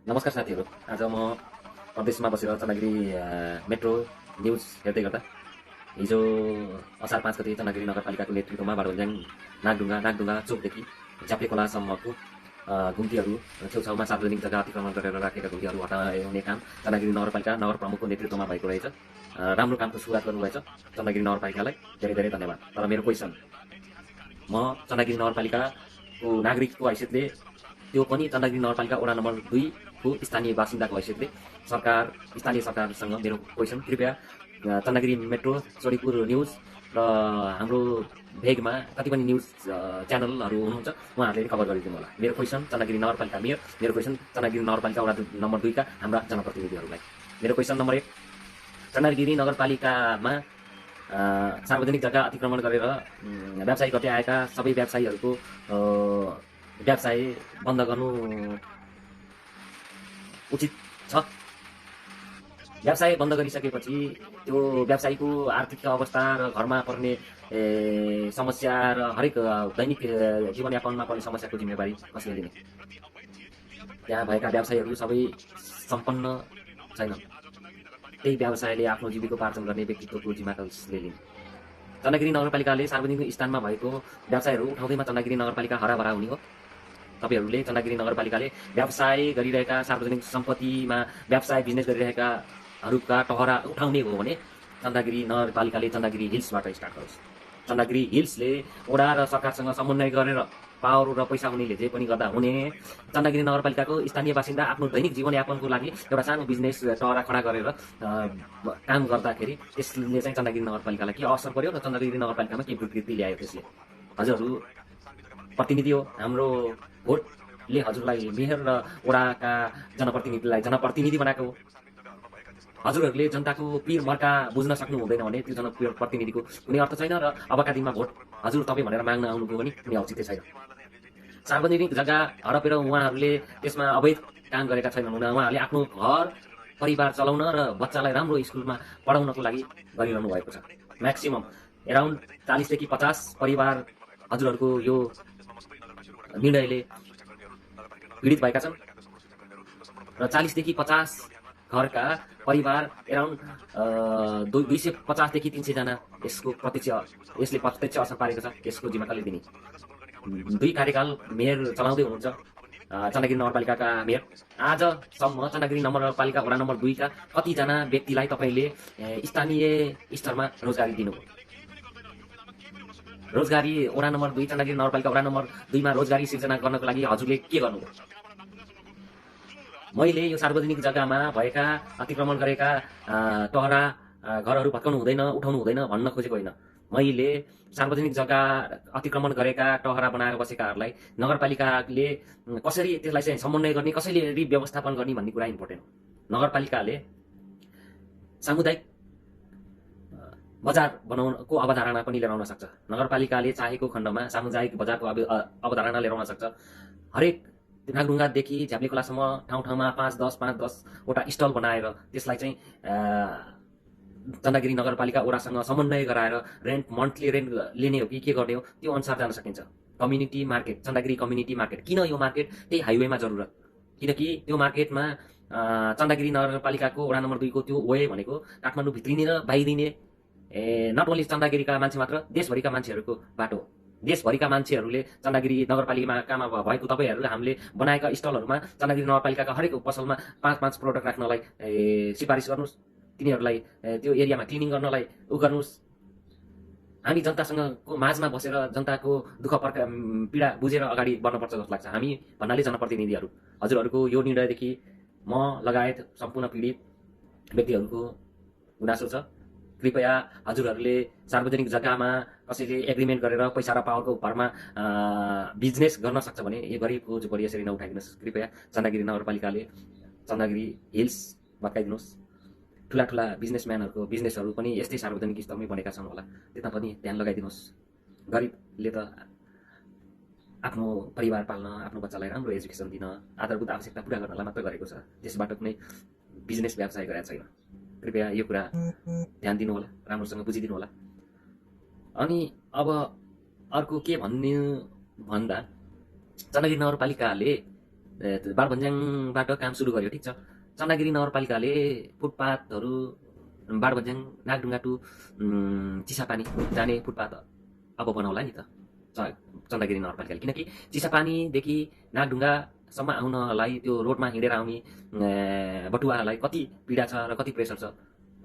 नमस्कार साथीहरू। आज म परदेशमा बसेर चन्द्रगिरी मेट्रो न्युज हेर्दै गर्दा हिजो असार 5 गते चन्द्रगिरी नगरपालिकाको नेतृत्वमा बाडोल्ज्याङ नागढुङ्गा चोकदेखि झ्याप्ले खोलासम्मको घुम्तीहरू छेउछाउमा सार्वजनिक जग्गा अतिक्रमण गरेर राखेका घुम्तीहरू हटाउने काम चन्द्रगिरी नगरपालिका नगर प्रमुखको नेतृत्वमा भएको रहेछ। राम्रो कामको सुरुवात गर्नुभएछ। चन्द्रगिरी नगरपालिकालाई धेरै धेरै धन्यवाद। तर मेरो क्वेसन, म चन्द्रगिरी नगरपालिकाको नागरिकको हैसियतले, त्यो पनि चन्द्रगिरी नगरपालिका वडा नम्बर 2 को स्थानीय बासिन्दाको हैसियतले स्थानीय सरकारसँग मेरो क्वेसन, कृपया चन्द्रगिरी मेट्रो, चोडीपुर न्युज र हाम्रो भेगमा कति पनि न्युज च्यानलहरू हुनुहुन्छ, उहाँहरूले कभर गरिदिनु होला। मेरो क्वेसन चन्द्रगिरी नगरपालिका मेयर, मेरो क्वेसन चन्द्रगिरी नगरपालिका वडा नम्बर 2 का हाम्रा जनप्रतिनिधिहरूलाई। मेरो क्वेसन नम्बर 1, चन्द्रगिरी नगरपालिकामा सार्वजनिक जग्गा अतिक्रमण गरेर व्यवसाय गर्दै आएका सबै व्यवसायीहरूको व्यवसाय बन्द गर्नु उचित छ? व्यवसाय बन्द गरिसकेपछि त्यो व्यवसायीको आर्थिक अवस्था र घरमा पर्ने समस्या र हरेक दैनिक जीवनयापनमा पर्ने समस्याको जिम्मेवारी कसले लिने? त्यहाँ भएका व्यवसायीहरू सबै सम्पन्न छैनन्। त्यही व्यवसायले आफ्नो जीविकोपार्जन गर्ने व्यक्तित्वको जिम्मा कसले लिने? चन्द्रगिरी नगरपालिकाले सार्वजनिक स्थानमा भएको व्यवसायहरू उठाउँदैमा चन्द्रगिरी नगरपालिका हराभरा हुने हो? तपाईहरूले चन्द्रगिरी नगरपालिकाले व्यवसाय गरिरहेका सार्वजनिक सम्पत्तिमा व्यवसाय बिजनेस गरिरहेकाहरूका टहरा उठाउने हो भने चन्द्रगिरी नगरपालिकाले चन्द्रगिरी हिल्सबाट स्टार्ट गरोस्। चन्द्रगिरी हिल्सले वडा र सरकारसँग समन्वय गरेर पावर र पैसा हुनेले जे पनि गर्दा हुने चन्द्रगिरी नगरपालिकाको स्थानीय बासिन्दा आफ्नो दैनिक जीवनयापनको लागि एउटा सानो बिजनेस टहरा खडा गरेर काम गर्दाखेरि त्यसले चाहिँ चन्द्रगिरी नगरपालिकालाई के असर पर्यो र चन्द्रगिरी नगरपालिकामा के विकृति ल्यायो त्यसले? हजुरहरू प्रतिनिधि हो, हाम्रो भोटले हजुरलाई मेयर र वडाका जनप्रतिनिधिलाई जनप्रतिनिधि बनाएको हो। हजुरहरूले जनताको पीर मर्का बुझ्न सक्नु हुँदैन भने त्यो जनप्रतिनिधिको कुनै अर्थ छैन र अबका दिनमा भोट हजुर तपाईँ भनेर माग्न आउनुको पनि कुनै औचित्य छैन। सार्वजनिक जग्गा हडपेर उहाँहरूले त्यसमा अवैध काम गरेका छैनन्। उहाँहरूले आफ्नो घर परिवार चलाउन र बच्चालाई राम्रो स्कुलमा पढाउनको लागि गरिरहनु भएको छ। म्याक्सिमम एराउन्ड 40 देखि 50 परिवार हजुरहरूको यो निर्णयले पीडित भएका छन् र 40 देखि 50 घरका परिवार एराउन्ड 250 देखि 300 जना यसले प्रत्यक्ष असर पारेको छ। यसको जिम्मा कसले दिने? 2 कार्यकाल मेयर चलाउँदै हुनुहुन्छ चन्द्रगिरी नगरपालिकाका मेयर। आजसम्म चन्द्रगिरी नगरपालिका वडा नम्बर 2 का कतिजना व्यक्तिलाई तपाईँले स्थानीय स्तरमा रोजगारी दिनुभयो? रोजगारी वडा नम्बर 2 चन्द्रगिरी नगरपालिका वडा नम्बर 2 मा रोजगारी सिर्जना गर्नको लागि हजुरले के गर्नुभयो? मैले यो सार्वजनिक जग्गामा भएका अतिक्रमण गरेका टहरा घरहरू भत्काउनु हुँदैन, उठाउनु हुँदैन भन्न खोजेको होइन। मैले सार्वजनिक जग्गा अतिक्रमण गरेका टहरा बनाएर बसेकाहरूलाई नगरपालिकाले कसरी त्यसलाई चाहिँ समन्वय गर्ने, कसरी व्यवस्थापन गर्ने भन्ने कुरा इम्पोर्टेन्ट हो। नगरपालिकाले सामुदायिक बजार बनाउनको अवधारणा पनि लिएर आउन सक्छ। नगरपालिकाले चाहेको खण्डमा सामुदायिक बजारको अवधारणा लिएर आउन सक्छ। हरेक नागढुङ्गादेखि झ्याप्ले खोलासम्म ठाउँ ठाउँमा 5-10 वटा स्टल बनाएर त्यसलाई चाहिँ चन्द्रगिरी नगरपालिका वडासँग समन्वय गराएर मन्थली रेन्ट लिने हो कि के गर्ने हो त्यो अनुसार जान सकिन्छ। Community market, Chandragiri community market. किन यो मार्केट? त्यही हाइवेमा जरुरत। किनकि त्यो मार्केटमा चन्द्रगिरी नगरपालिकाको वडा नम्बर 2 को त्यो वे भनेको काठमाडौँ भित्रिने र बाहिरिने नट ओन्ली चन्द्रगिरीका मान्छे मात्र, देशभरिका मान्छेहरूको बाटो। देशभरिका मान्छेहरूले चन्द्रगिरी नगरपालिकामा भएको तपाईँहरूले हामीले बनाएका स्टलहरूमा चन्द्रगिरी नगरपालिकाका हरेक पसलमा 5-5 प्रोडक्ट राख्नलाई सिफारिस गर्नुहोस्। तिनीहरूलाई त्यो एरियामा क्लिनिङ गर्नलाई गर्नुहोस्। हामी जनतासँगको माझमा बसेर जनताको दुःख पीडा बुझेर अगाडि बढ्नुपर्छ जस्तो लाग्छ। हामी भन्नाले जनप्रतिनिधिहरू, हजुरहरूको यो निर्णयदेखि म लगायत सम्पूर्ण पीडित व्यक्तिहरूको गुनासो छ। कृपया हजुरहरूले सार्वजनिक जग्गामा कसैले एग्रिमेन्ट गरेर पैसा र पावरको भरमा बिजनेस गर्न सक्छ भने यो गरिबको झुपडी यसरी नउठाइदिनुहोस्। कृपया चन्द्रगिरी नगरपालिकाले चन्द्रगिरी हिल्स भत्काइदिनुहोस्। ठुला बिजनेसम्यानहरूको बिजनेसहरू पनि यस्तै सार्वजनिक स्थलमै बनेका छन् होला, त्यता पनि ध्यान लगाइदिनुहोस्। गरिबले त आफ्नो परिवार पाल्न, आफ्नो बच्चालाई राम्रो एजुकेसन दिन, आधारभूत आवश्यकता पुरा गर्नलाई मात्र गरेको छ। त्यसबाट कुनै बिजनेस व्यवसाय गरेका छैन। कृपया यो कुरा ध्यान दिनु होला, राम्रोसँग बुझिदिनु होला। अनि अब अर्को के भन्नु भन्दा चन्द्रगिरी नगरपालिकाले बाडभन्ज्याङबाट काम सुरु गर्यो, ठिक छ। चन्द्रगिरी नगरपालिकाले फुटपाथहरू बाडभन्ज्याङ नागढुङ्गा टु चिसापानी जाने फुटपाथ अब बनाउला नि त चन्द्रगिरी नगरपालिकाले, किनकि चिसापानीदेखि नागढुङ्गासम्म आउनलाई त्यो रोडमा हिँडेर आउने बटुवालाई कति पीडा छ र कति प्रेसर छ।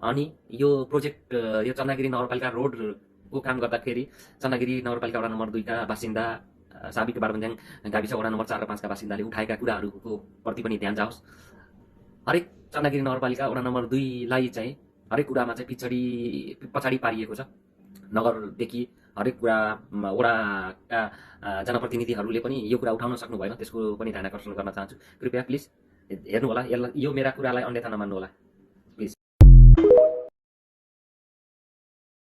अनि यो प्रोजेक्ट यो चन्द्रगिरी नगरपालिका रोडको काम गर्दाखेरि चन्द्रगिरी नगरपालिका वडा नम्बर 2 का बासिन्दा साबिक बाडभन्ज्याङ गाविस वडा नम्बर 4 र 5 का बासिन्दाले उठाएका कुराहरूको प्रति पनि ध्यान जाओस्। हरेक चन्द्रगिरी नगरपालिका वडा नम्बर 2 लाई चाहिँ हरेक कुरामा चाहिँ पछाडि पारिएको छ। नगरदेखि हरेक कुरा वडाका जनप्रतिनिधिहरूले पनि यो कुरा उठाउन सक्नु भएन, त्यसको पनि ध्यान आकर्षण गर्न चाहन्छु। कृपया प्लिज हेर्नु होला, यो मेरा कुरालाई अन्यथा नमान्नु होला।